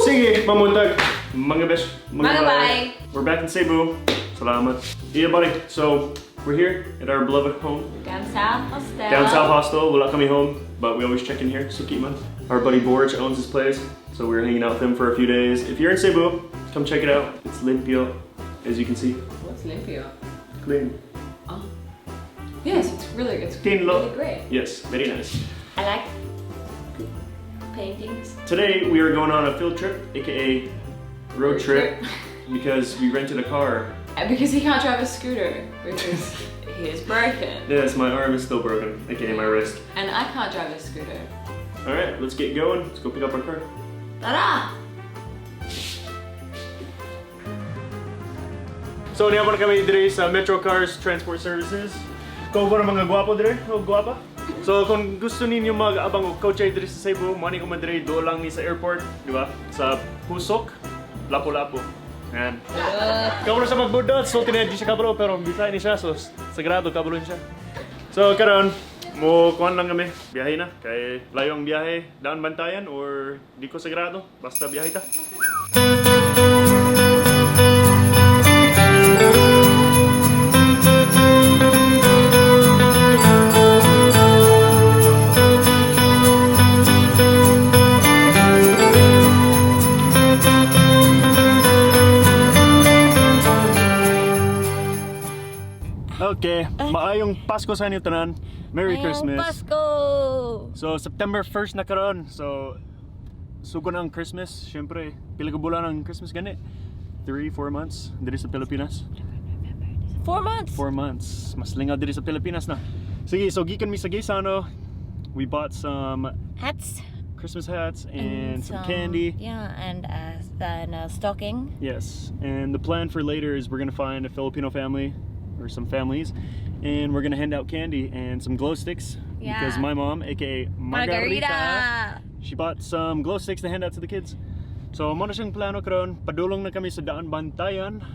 sige, mamuntag. Mga best. Mga bye. We're back in Cebu. Salamat. Yeah, buddy. So, we're here at our beloved home. Down South Hostel. Down South Hostel. Wala kami home, but we always check in here. Suki man. Our buddy Borch owns this place, so we're hanging out with him for a few days. If you're in Cebu, come check it out. It's limpio, as you can see. What's limpio? Clean. Oh. Yes, it's really great. Yes, very nice. I like paintings. Today we are going on a field trip, aka road trip, because we rented a car. Because he can't drive a scooter because he is broken. Yes, my arm is still broken, aka my wrist. And I can't drive a scooter. All right, let's get going. Let's go pick up our car. Tara! So niya na kami dire sa Metrocars Transport Services. Kung ba mga gwapo dire? O gwapa? So kung gusto ninyo mag-abang og kotse dire sa Cebu, mani ko man dire do lang ni sa airport, di ba? Sa Pusok, Lapu-Lapu. Yan. Kabalo siya magbudot, so tinadyo siya kabalo pero Bisaya ni siya, so sagrado kabalo siya. So karon mo kuan lang kami, biyahe na kay layo ang biyahe, daan bantayan or di ko sagrado, basta biyahe ta. Okay, maayong Pasko sa inyo tanan. Merry Christmas. Pasko! So September 1st na karon. So sugo na ang Christmas. Syempre, pila ka bulan ang Christmas gani? 3-4 months diri sa Pilipinas. 4 months. 4 months. Mas lingaw diri sa Pilipinas na. Sige, so gikan mi sa Gisano. We bought some hats, Christmas hats and some candy. Yeah, and then stocking. Yes, and the plan for later is we're gonna find a Filipino family or some families, and we're gonna hand out candy and some glow sticks. Yeah. Because my mom, aka Margarita, she bought some glow sticks to hand out to the kids. So mo na siyang plano karon, padulong na kami sa Daan Bantayan.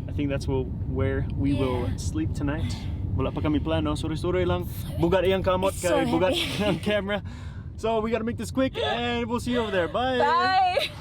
I think that's where we will sleep tonight. Wala pa kami plano, sorry lang. Bugat iyang kamot kay bugat ang camera. So we gotta make this quick, and we'll see you over there. Bye. Bye!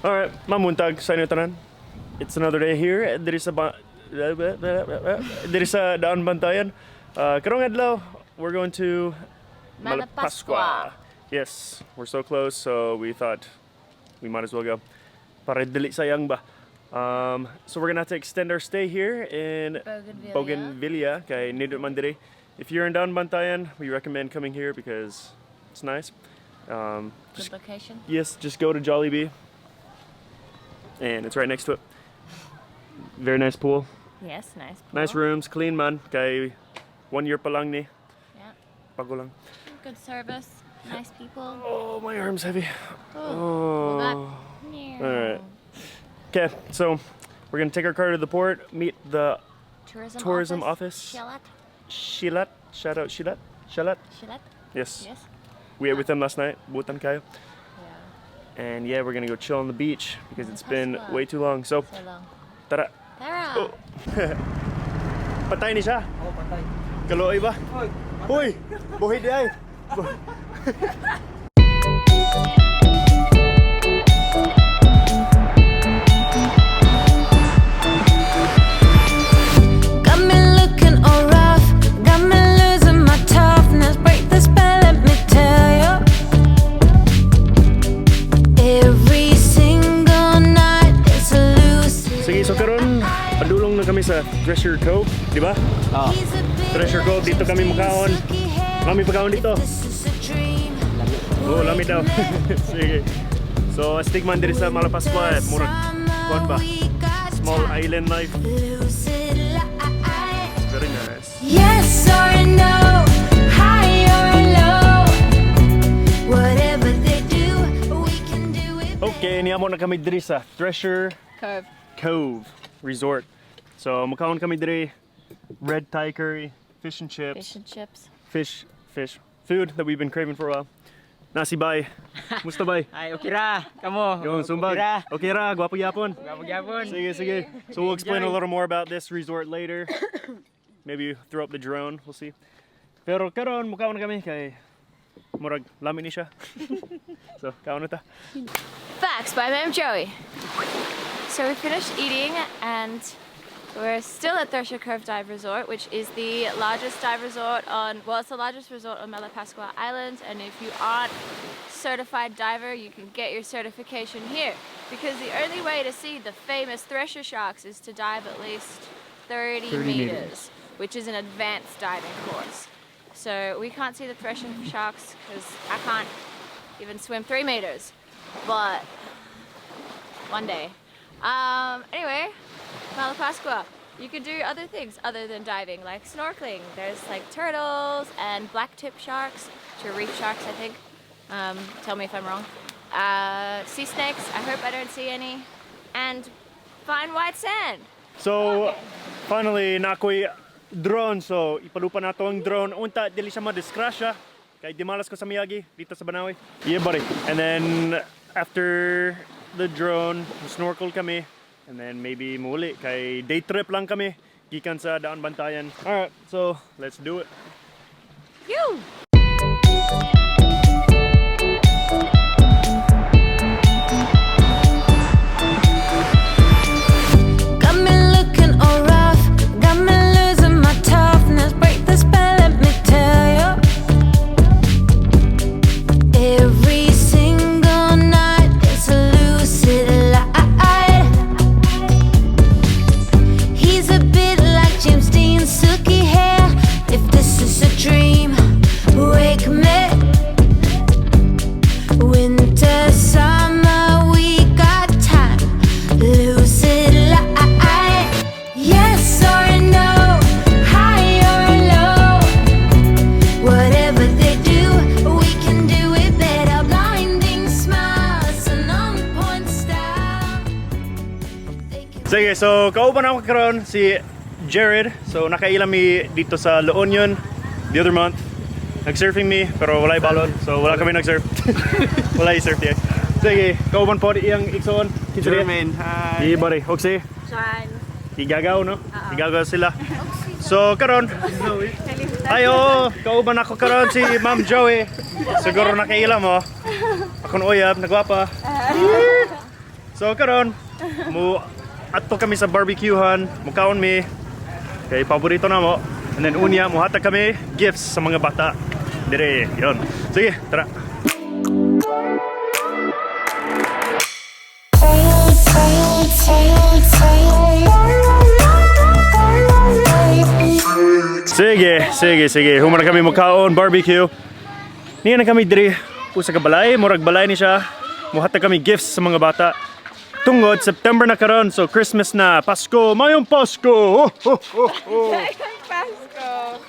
Alright, mamuntag sa inyo tanan. It's another day here. There is a Daan Bantayan. Karong adlaw, we're going to Malapascua. Yes, we're so close, so we thought we might as well go. Para dili sayang ba. So we're gonna have to extend our stay here in Bougainvillea. Kay nidot man diri. If you're in Daan Bantayan, we recommend coming here because it's nice. Good location. Yes, just go to Jollibee, and it's right next to it. Very nice pool. Yes, nice pool. Nice rooms, clean man. Kay 1 year pa lang ni. Yeah. Pago lang. Good service. Nice people. Oh, my arm's heavy. Oh. Alright. Okay, so we're gonna take our car to the port, meet the tourism office. Shilat. Shout out Shilat. Shalat. Yes. Yes. We ate with them last night. Butan kayo. Yeah. And yeah, we're gonna go chill on the beach because it's been way too long. So, So long. tara. Tara. Oh. Patay ni siya. Oo, patay. Caloy ba? Hoy! Hoy! Buhay di ay! Got me looking all rough, got me losing my toughness. Break the spell, let me tell you. Every single night it's a loose. Sige, so karon padulong na kami sa Treasure Cove, di ba? Treasure Cove, dito kami makaon. Kami pagkaon dito. Oh, lamig daw. Sige. So, astig man diri sa Malapascua, murag kuan ba? Small island life. Very nice. Yes or no, high or low, whatever they do, we can do it. Okay, niamo na kami diri sa Treasure Cove Resort. So, makaon kami diri red Thai curry, fish and chips. Fish and chips. Fish. Food that we've been craving for a while. Nasi bay. Musta bay? Ay, okay ra. Kamo. Yung sumbag. Okay ra, gwapo yapon. Gwapo gyapon. Sige. So we'll explain a little more about this resort later. Maybe throw up the drone, we'll see. Pero karon mukhaon kami kay murag lami ni siya. So, kaon ta. Facts by Ma'am Joey. So we finished eating and we're still at Thresher Cove Dive Resort, which is the largest dive resort on, well, it's the largest resort on Malapascua Island. And if you aren't certified diver, you can get your certification here. Because the only way to see the famous thresher sharks is to dive at least 30 meters, which is an advanced diving course. So we can't see the thresher sharks because I can't even swim 3 meters. But one day. Anyway, Malapascua. You could do other things other than diving, like snorkeling. There's like turtles and black tip sharks, which are reef sharks, I think. Tell me if I'm wrong. Sea snakes. I hope I don't see any. And fine white sand. So, finally, nakoy drone. So, ipalupa na to ang drone. Unta, dili siya madiskrasya. Kay di malas ko sa Miyagi, dito sa Banawi. Yeah, buddy. And then, after the drone, snorkel kami. And then, maybe muli. Kay day trip lang kami. Gikan sa Daan Bantayan. Alright, so, let's do it. You! Got me looking all rough, got me losing my toughness. Break the spell, let me tell you. Every single night it's a lucid light. He's a bit like James Dean's silky hair. If this is a dream, wake me. Winter, summer, we got time. Lucid light. Yes or no, high or low. Whatever they do, we can do it better. Blinding smiles and on point style. They can Sige, so kauban ako karon si Jared. So nakailami dito sa La Union the other month. Nag-surfing me, pero walay balon. So wala kami nag-surf. Wala i-surf niya. Sige, kauban po iyang iksoon. Jermaine, hi. Di bari, Oxy. Sean. Igagaw, no? Igagaw sila. So karon, ayo, kauban ako karon si Ma'am Joey. Siguro nakailam mo. Ako na uyab, nagwapa. So karon, mo ato kami sa barbecuehan, mukaon mi. Kay paborito na mo. And then unya, muhatag kami gifts sa mga bata. Dire, yon. Sige, tara. Sige. Humana kami mukaon, barbecue. Niya na kami dire. Usa ka balay, murag balay ni siya. Muhatag kami gifts sa mga bata. Tungod, September na karon, so Christmas na, Pasko, mayong Pasko!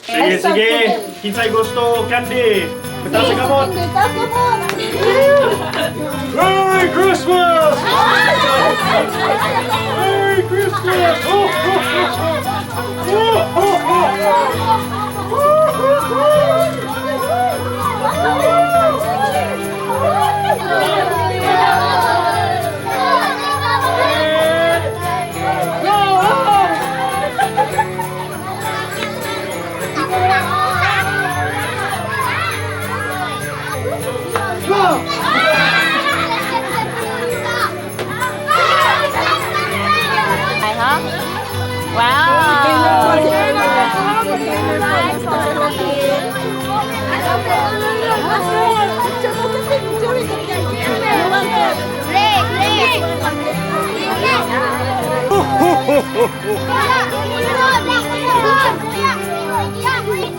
Sige. Kinsay gusto, candy! Bitaw sa kamot! Merry Christmas! Merry Christmas! Hi, huh? Wow!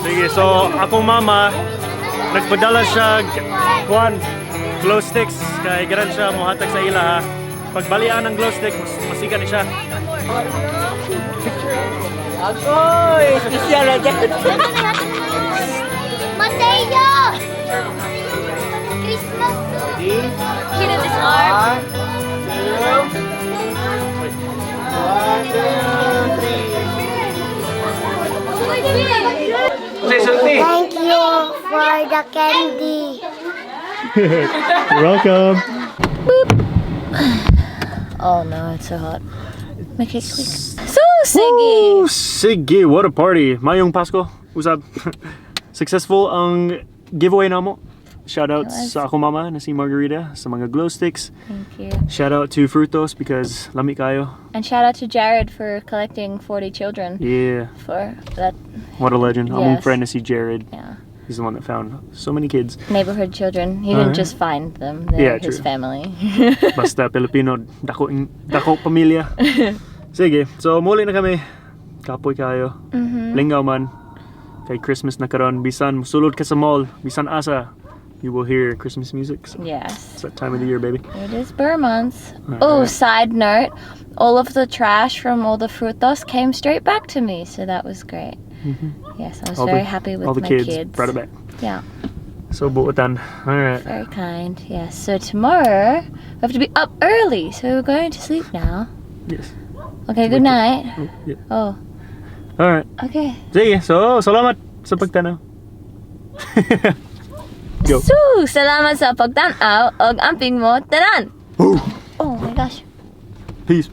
Sige, so akong mama nagpadala siya kuan glow sticks kay garan siya mohatag sa ila ha. Pagbalian ng glow stick, masiga ni siya. Agoy! Espesyal na dyan. Mateo! Christmas! Cute in this arm. Thank you for the candy. Welcome. Oh no, it's so hot. Make it quick. So, Siggy! Oh, sige, what a party. Mayong Pasko. Usab. Successful ang giveaway namo. Shout out It was. sa ako mama na si Margarita sa mga glow sticks. Thank you. Shout out to Frutos because lami kayo. And shout out to Jared for collecting 40 children Yeah, for that what a legend. Among Yes. friend na si Jared. yeah, He's the one that found so many kids. neighborhood children. He didn't Alright. just find them, they're Yeah, his true. family. Basta Pilipino, dako pamilya. Sige, so muli na kami. Kapoy kayo. Lingaw man. Kay Christmas na karon, bisan sulod ka sa mall, bisan asa, you will hear Christmas music. So Yes. it's that time of the year, baby. It is Burr months. Alright. Oh, side note, all of the trash from all the frutos came straight back to me, so that was great. Yes, I was very happy with all the my kids brought it back. Yeah, So buutan. Alright. very kind. Yes, so tomorrow we have to be up early, so we're going to sleep now. Yes. Okay, good night. Oh, yeah. Oh, Alright. okay. Sige, so salamat sa pagtanaw. Go. So, salamat sa pagtanaw og amping mo tanan. Oh my gosh. Peace.